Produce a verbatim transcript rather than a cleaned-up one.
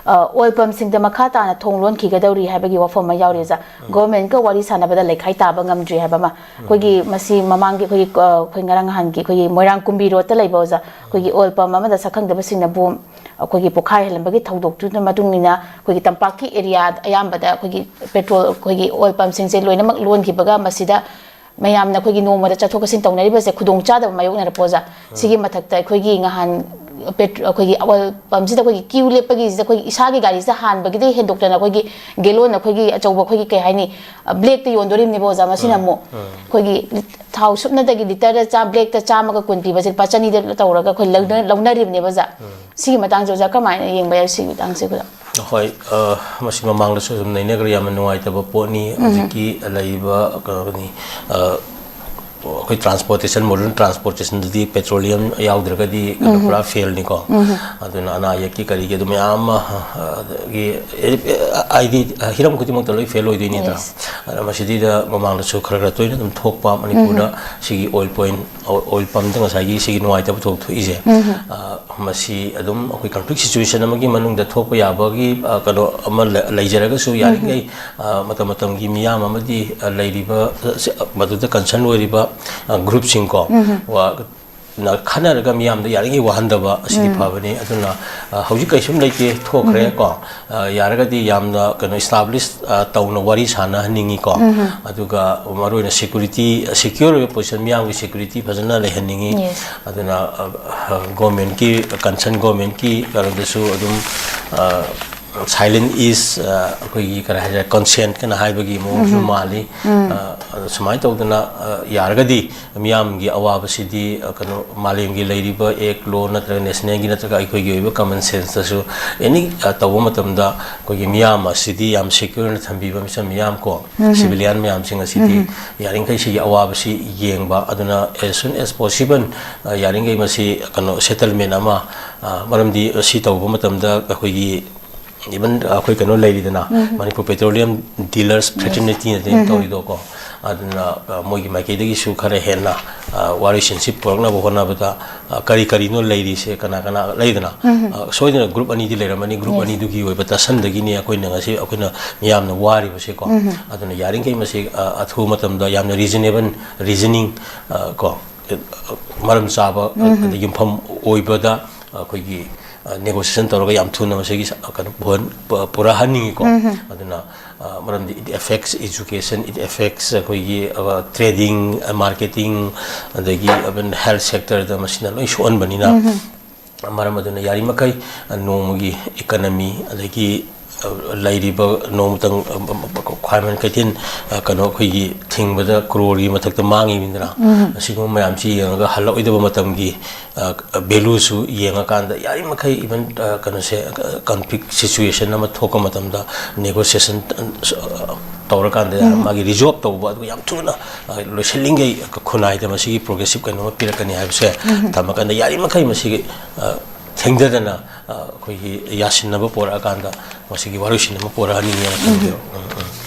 Oil ꯄꯝꯁꯤꯡꯗ ꯃꯈꯥ ꯇꯥꯅ ꯊꯣꯡ ꯂꯣꯟꯈꯤꯒꯗꯧꯔꯤ ꯍꯥꯏꯕꯒꯤ ꯋꯥꯐꯝ ꯑꯃ ꯌꯥꯎꯔꯤ ꯑꯣꯖꯥ꯫ ꯒꯣꯔꯃꯦꯟꯒ ꯋꯥꯔꯤ ꯁꯥꯟꯅꯕꯗ ꯂꯩꯈꯥꯏ ꯇꯥꯕ ꯉꯝꯗ꯭ꯔꯤ ꯍꯥꯏꯕ ꯑꯃ꯫ ꯑꯩꯈꯣꯏꯒꯤ ꯃꯁꯤ ꯃꯃꯥꯡꯒꯤ ꯑꯩꯈꯣꯏꯒꯤ ꯑ, ꯑꯩꯈꯣꯏ ꯉꯔꯥꯡ ꯅꯍꯥꯟꯒꯤ ꯑꯩꯈꯣꯏꯒꯤ ꯃꯣꯏꯔꯥꯡ ꯀꯨꯝꯕꯤ ꯔꯣꯗꯇ ꯂꯩꯕ ꯑꯣꯖꯥ, ꯑꯩꯈꯣꯏꯒꯤ ꯑꯣꯏꯜ ꯄꯝ ꯑꯃꯗ ꯁꯛꯈꯪꯗꯕꯁꯤꯡꯅ ꯕꯣꯝ ꯑꯩꯈꯣꯏꯒꯤ ꯄꯣꯈꯥꯏꯍꯜꯂꯝꯕꯒꯤ ꯊꯧꯗꯣꯛꯇꯨꯒꯤ ꯃꯇꯨꯡ ꯏꯟꯅ ꯑꯩꯈꯣꯏꯒꯤ ꯇꯝꯄꯥꯛꯀꯤ ꯑꯦꯔꯤꯌꯥ ꯑꯌꯥꯝꯕꯗ ꯑꯩꯈꯣꯏꯒꯤ ꯄꯦꯇ꯭ꯔꯣꯜ ꯑꯩꯈꯣꯏꯒꯤ ꯑꯣꯏꯜ ꯄꯝꯁꯤꯡꯁꯦ ꯂꯣꯏꯅꯃꯛ ꯂꯣꯟꯈꯤꯕꯒ ꯃꯁꯤꯗ ꯃꯌꯥꯝꯅ ꯑꯩꯈꯣꯏꯒꯤ ꯅꯣꯡꯃꯗ ꯆꯠꯊꯣꯛ ꯆꯠꯁꯤꯟ ꯇꯧꯅꯔꯤꯕꯁꯦ ꯈꯨꯗꯣꯡꯆꯥꯗꯕ ꯃꯥꯌꯣꯛꯅꯔꯛꯄ ꯑꯣꯖꯥ꯫ ꯁꯤꯒꯤ ꯃꯊꯛꯇ ꯑꯩꯈꯣꯏꯒꯤ ꯅꯍꯥꯟ ꯄꯦꯇ꯭ꯔꯣ-, ꯑꯩꯈꯣꯏꯒꯤ ꯑꯣꯏꯜ ꯄꯝꯁꯤꯗ ꯑꯩꯈꯣꯏꯒꯤ ꯀ꯭ꯌꯨ ꯂꯦꯞꯄꯒꯤꯁꯤꯗ ꯑꯩꯈꯣꯏꯒꯤ ꯏꯁꯥꯒꯤ ꯒꯥꯔꯤꯁꯤꯗ ꯍꯥꯟꯕꯒꯤꯗꯤ ꯍꯦꯟꯗꯣꯛꯇꯅ ꯑꯩꯈꯣꯏꯒꯤ ꯒꯦꯂꯣꯟ ꯑꯩꯈꯣꯏꯒꯤ ꯑꯆꯧꯕ ꯑꯩꯈꯣꯏꯒꯤ ꯀꯩ ꯍꯥꯏꯅꯤ, ꯕ꯭ꯂꯦꯛꯇ ꯌꯣꯟꯗꯣꯔꯤꯕꯅꯦꯕ ꯑꯣꯖꯥ꯫ ꯃꯁꯤꯅ ꯑꯃꯨꯛ ꯑꯩꯈꯣꯏꯒꯤ ꯊꯥꯎ ꯁꯨꯞꯅꯗꯒꯤ ꯂꯤꯇꯔꯗ ꯆꯥ-, ꯕ꯭ꯂꯦꯛꯇ ꯆꯥꯝꯃꯒ ꯀꯨꯟ ꯄꯤꯕꯁꯦ ꯂꯨꯄꯥ ꯆꯅꯤꯗ ꯇꯧꯔꯒ ꯑꯩꯈꯣꯏ ꯂꯧꯅ-, ꯂꯧꯅꯔꯤꯕꯅꯦꯕ ꯑꯣꯖꯥ꯫ ꯁꯤꯒꯤ ꯃꯇꯥꯡꯁꯦ ꯑꯣꯖꯥ ꯀꯃꯥꯏꯅ ꯌꯦꯡꯕ ꯌꯥꯏ ꯁꯤꯒꯤ ꯃꯇꯥꯡꯁꯦ ꯑꯣꯖꯥ? ꯍꯣꯏ, ꯑ, ꯃꯁꯤ ꯃꯃꯥꯡꯗꯁꯨ ꯑꯗꯨꯝ ꯅꯩꯅꯈ꯭ꯔꯦ, ꯌꯥꯝꯅ ꯅꯨꯡꯉꯥꯏꯇꯕ ꯄꯣꯠꯅꯤ꯫ ꯍꯧꯖꯤꯛꯀꯤ ꯂꯩꯔꯤꯕ ꯀꯩꯅꯣꯅꯤ, ꯑ, ꯑꯩꯈꯣꯏ ꯇ꯭ꯔꯥꯟꯁꯄꯣꯔꯇꯦꯁꯟ, ꯃꯣꯗꯔꯟ ꯇ꯭ꯔꯥꯟꯁꯄꯣꯔꯇꯦꯁꯟꯗꯗꯤ ꯄꯦꯇ꯭ꯔꯣꯂꯤꯌꯝ ꯌꯥꯎꯗ꯭ꯔꯒꯗꯤ ꯀꯩꯅꯣ ꯄꯨꯔꯥ ꯐꯦꯜꯅꯤꯀꯣ꯫ ꯑꯗꯨꯅ ꯑꯅꯥ ꯑꯌꯦꯛꯀꯤ ꯀꯔꯤꯒꯤ ꯑꯗꯨ ꯃꯌꯥꯝ ꯑꯃ, ꯑ, ꯑꯗꯒꯤ, ꯑ, ꯍꯥꯏꯗꯤ, ꯑ, ꯍꯤꯔꯝ ꯈꯨꯗꯤꯡꯃꯛꯇ ꯂꯣꯏ ꯐꯦꯜ ꯑꯣꯏꯗꯣꯏꯅꯤꯗ꯫ ꯑꯗ ꯃꯁꯤꯗꯩꯗ ꯃꯃꯥꯡꯗꯁꯨ ꯈꯔ ꯈꯔ ꯇꯣꯏꯅ ꯑꯗꯨꯝ ꯊꯣꯛꯄ ꯃꯅꯤꯄꯨꯔꯗ ꯁꯤꯒꯤ ꯑꯣꯏꯜ ꯄꯣꯏꯟ, ꯑꯣ-, ꯑꯣꯏꯜ ꯄꯝꯗ ꯉꯁꯥꯏꯒꯤ ꯁꯤꯒꯤ ꯅꯨꯡꯉꯥꯏꯇꯕ ꯊꯧꯗꯣꯛ ꯊꯣꯛꯏꯁꯦ꯫ ꯑ, ꯃꯁꯤ ꯑꯗꯨꯝ ꯑꯩꯈꯣꯏ ꯀꯟꯐ꯭ꯂꯤꯛ ꯁꯤꯆꯨꯋꯦꯁꯟ ꯑꯃꯒꯤ ꯃꯅꯨꯡꯗ ꯊꯣꯛꯄ ꯌꯥꯕꯒꯤ, ꯑ, ꯀꯩꯅꯣ ꯑꯃ ꯂꯩ-, ꯂꯩꯖꯔꯒꯁꯨ, ꯌꯥꯔꯤꯈꯩ, ꯑ, ꯃꯇꯝ ꯃꯇꯝꯒꯤ ꯃꯤꯌꯥꯝ ꯑꯃꯗꯤ, ꯑ, ꯂꯩꯔꯤꯕ, ꯑ, ꯁꯤ-, ꯑ, ꯃꯗꯨꯗ ꯀꯟꯁꯔꯟ ꯑꯣꯏꯔꯤꯕ, ꯑ, ꯒ꯭ꯔꯨꯞꯁꯤꯡꯀꯣ, ꯋꯥ-, ꯅ ꯈꯟꯅꯔꯒ ꯃꯤꯌꯥꯝꯗ ꯌꯥꯔꯤꯉꯩ ꯋꯥꯍꯟꯗꯕ ꯑꯁꯤꯗꯤ ꯐꯕꯅꯤ꯫ ꯑꯗꯨꯅ, ꯑ, ꯍꯧꯖꯤꯛ ꯀꯩꯁꯨꯝ ꯂꯩꯇꯦ, ꯊꯣꯛꯈ꯭ꯔꯦ ꯀꯣ꯫ ꯑ, ꯌꯥꯔꯒꯗꯤ ꯌꯥꯝꯅ ꯀꯩꯅꯣ ꯏꯁꯇꯥꯕ꯭ꯂꯤꯁ, ꯑ, ꯇꯧꯅ ꯋꯥꯔꯤ ꯁꯥꯟꯅꯍꯟꯅꯤꯡꯉꯤ ꯀꯣ꯫ ꯑꯗꯨꯒ ꯃꯔꯨꯑꯣꯏꯅ ꯁꯦꯀ꯭ꯌꯨꯔꯤꯇꯤ, ꯁꯦꯀ꯭ꯌꯣꯔ ꯑꯣꯏꯕ ꯄꯣꯖꯤꯁꯟ, ꯃꯤꯌꯥꯝꯒꯤ ꯁꯦꯀ꯭ꯌꯨꯔꯤꯇꯤ ꯐꯖꯅ ꯂꯩꯍꯟꯅꯤꯡꯉꯤ꯫ ꯑꯗꯨꯅ, ꯑ, ꯑ, ꯒꯣꯔꯃꯦꯟꯀꯤ, ꯀꯟꯁꯔꯟ ꯒꯣꯔꯃꯦꯟꯀꯤ ꯀꯩꯅꯣꯗꯁꯨ ꯑꯗꯨꯝ, ꯑ, silent is, ꯑ, ꯑꯩꯈꯣꯏꯒꯤ ꯀꯔꯤ ꯍꯥꯏꯇꯥꯔꯦ, consent ꯀꯅ ꯍꯥꯏꯕꯒꯤ ꯃꯑꯣꯡꯁꯨ ꯃꯥꯜꯂꯤ꯫ ꯑ, ꯑꯗꯣ ꯁꯨꯃꯥꯏꯅ ꯇꯧꯗꯅ, ꯑ, ꯌꯥꯔꯒꯗꯤ ꯃꯤꯌꯥꯝꯒꯤ ꯑꯋꯥꯕꯁꯤꯗꯤ, ꯑ, ꯀꯩꯅꯣ, ꯃꯥꯂꯦꯝꯒꯤ ꯂꯩꯔꯤꯕ ꯑꯦꯛ ꯂꯣ ꯅꯠꯇ꯭ꯔꯒ ꯅꯦꯁꯅꯦꯜꯒꯤ ꯅꯠꯇ꯭ꯔꯒ ꯑꯩꯈꯣꯏꯒꯤ ꯑꯣꯏꯕ ꯀꯃꯟ ꯁꯦꯟꯁꯇꯁꯨ ꯑꯦꯅꯤ, ꯑ, ꯇꯧꯕ ꯃꯇꯝꯗ ꯑꯩꯈꯣꯏꯒꯤ ꯃꯤꯌꯥꯝ ꯑꯁꯤꯗꯤ ꯌꯥꯝ ꯁꯦꯀ꯭ꯌꯨꯔ ꯑꯣꯏꯅ ꯊꯝꯕꯤꯕ ꯃꯤꯆꯝ ꯃꯤꯌꯥꯝ ꯀꯣ, ꯁꯤꯚꯤꯂꯤꯌꯥꯟ ꯃꯌꯥꯝꯁꯤꯡ ꯑꯁꯤꯗꯤ ꯌꯥꯔꯤꯈꯩ ꯁꯤꯒꯤ ꯑꯋꯥꯕꯁꯤ ꯌꯦꯡꯕ꯫ ꯑꯗꯨꯅ as soon as possible, ꯑ, ꯌꯥꯔꯤꯈꯩ ꯃꯁꯤ ꯀꯩꯅꯣ ꯁꯦꯇꯜꯃꯦꯟ ꯑꯃ, ꯑ, ꯃꯔꯝꯗꯤ ꯁꯤ ꯇꯧꯕ ꯃꯇꯝꯗ ꯑꯩꯈꯣꯏꯒꯤ ꯏꯚꯟ ꯑꯩꯈꯣꯏ ꯀꯩꯅꯣ ꯂꯩꯔꯤꯗꯅ, ꯃꯅꯤꯄꯨꯔ ꯄꯦꯇ꯭ꯔꯣꯂꯤꯌꯝ ꯗꯤꯂꯔꯁ ꯐ꯭ꯔꯦꯇꯔꯅꯤꯇꯤꯅ ꯇꯧꯔꯤꯗꯣꯀꯣ, ꯑꯗꯨꯅ ꯃꯣꯏꯒꯤ ꯃꯥꯏꯀꯩꯗꯒꯤꯁꯨ ꯈꯔ ꯍꯦꯟꯅ ꯋꯥꯔꯣꯏꯁꯤꯟꯁꯤ ꯄꯨꯔꯛꯅꯕ ꯍꯣꯠꯅꯕꯗ ꯀꯔꯤ ꯀꯔꯤꯅꯣ ꯂꯩꯔꯤꯁꯦ, ꯀꯅꯥ ꯀꯅꯥ ꯂꯩꯗꯅ, ꯁꯣꯏꯗꯅ ꯒ꯭ꯔꯨꯞ ꯑꯅꯤꯗꯤ ꯂꯩꯔꯝꯃꯅꯤ꯫ ꯒ꯭ꯔꯨꯞ ꯑꯅꯤꯗꯨꯒꯤ ꯑꯣꯏꯕ ꯇꯁꯟꯗꯒꯤꯅꯤ ꯑꯩꯈꯣꯏꯅ ꯉꯁꯤ ꯑꯩꯈꯣꯏꯅ ꯃꯤꯌꯥꯝꯅ ꯋꯥꯔꯤꯕꯁꯦꯀꯣ꯫ ꯑꯗꯨꯅ ꯌꯥꯔꯤꯈꯩ ꯃꯁꯤ ꯑꯊꯨꯕ ꯃꯇꯝꯗ ꯌꯥꯝꯅ ꯔꯤꯖꯅꯦꯕꯜ ꯔꯤꯖꯅꯤꯡ ꯀꯣ, ꯃꯔꯝ ꯆꯥꯕ, ꯑꯗ ꯌꯨꯝꯐꯝ ꯑꯣꯏꯕꯗ ꯑꯩꯈꯣꯏꯒꯤ ꯅꯦꯒꯣꯁꯤꯌꯦꯁꯟ ꯇꯧꯔꯒ ꯌꯥꯝ ꯊꯨꯅ ꯃꯁꯤꯒꯤ ꯀꯩꯅꯣ ꯄꯨꯔꯥ-, ꯄꯨꯔꯥꯍꯟꯅꯤꯡꯉꯤꯀꯣ꯫ ꯑꯗꯨꯅ ꯃꯔꯝꯗꯤ it affects education, it affects ꯑꯩꯈꯣꯏꯒꯤ ꯇ꯭ꯔꯦꯗꯤꯡ, ꯃꯥꯔꯀꯦꯇꯤꯡ, ꯑꯗꯒꯤ even health sectorꯗ ꯃꯁꯤꯅ ꯂꯣꯏ ꯁꯣꯛꯍꯟꯕꯅꯤꯅ, ꯃꯔꯝ ꯑꯗꯨꯅ ꯌꯥꯔꯤꯃꯈꯩ ꯅꯣꯡꯃꯒꯤ ꯏꯀꯅꯃꯤ, ꯑꯗꯒꯤ ꯂꯩꯔꯤꯕ ꯅꯣꯡꯃꯇꯪ ꯈ꯭ꯋꯥꯏꯃꯟ ꯀꯩꯊꯦꯜ, ꯀꯩꯅꯣ, ꯑꯩꯈꯣꯏꯒꯤ ꯊꯤꯡꯕꯗ ꯀ꯭ꯔꯣꯔꯒꯤ ꯃꯊꯛꯇ ꯃꯥꯡꯉꯤꯕꯅꯤꯗꯅ꯫ ꯑꯁꯤꯒꯨꯝꯕ ꯃꯌꯥꯝꯁꯤ ꯌꯦꯡꯉꯒ ꯍꯜꯂꯛꯑꯣꯏꯗꯕ ꯃꯇꯝꯒꯤ ꯚꯦꯂꯨꯁꯨ ꯌꯦꯡꯉꯀꯥꯟꯗ ꯌꯥꯔꯤꯃꯈꯩ ꯏꯚꯟ ꯀꯩꯅꯣꯁꯦ, ꯀꯟꯐ꯭ꯂꯤꯛ ꯁꯤꯆꯨꯋꯦꯁꯟ ꯑꯃ ꯊꯣꯛꯄ ꯃꯇꯝꯗ ꯅꯦꯒꯣꯁꯤꯌꯦꯁꯟ ꯇꯧꯔꯀꯥꯟꯗ ꯃꯥꯒꯤ ꯔꯤꯖꯣꯜꯕ ꯇꯧꯕ, ꯑꯗꯨꯒ ꯌꯥꯝ ꯊꯨꯅ ꯂꯣꯏꯁꯤꯜꯂꯤꯉꯩ ꯈꯨꯟꯅꯥꯏꯗ ꯃꯁꯤꯒꯤ ꯄ꯭ꯔꯣꯒ꯭ꯔꯦꯁꯤꯞ ꯀꯩꯅꯣꯝꯃ ꯄꯤꯔꯛꯀꯅꯤ ꯍꯥꯏꯕꯁꯦ ꯊꯝꯃꯀꯥꯟꯗ ꯌꯥꯔꯤꯃꯈꯩ ꯃꯁꯤꯒꯤ ꯊꯦꯡꯊꯗꯅ ꯑꯩꯈꯣꯏꯒꯤ ꯌꯥꯁꯤꯟꯅꯕ ꯄꯣꯔꯛꯑꯀꯥꯟꯗ ꯃꯁꯤꯒꯤ ꯋꯥꯔꯣꯏꯁꯤꯟ ꯑꯃ ꯄꯣꯔꯛꯍꯟꯅꯤꯡꯉꯦꯅ ꯈꯟꯖꯩ꯫ ꯎꯝ, ꯎꯝ꯫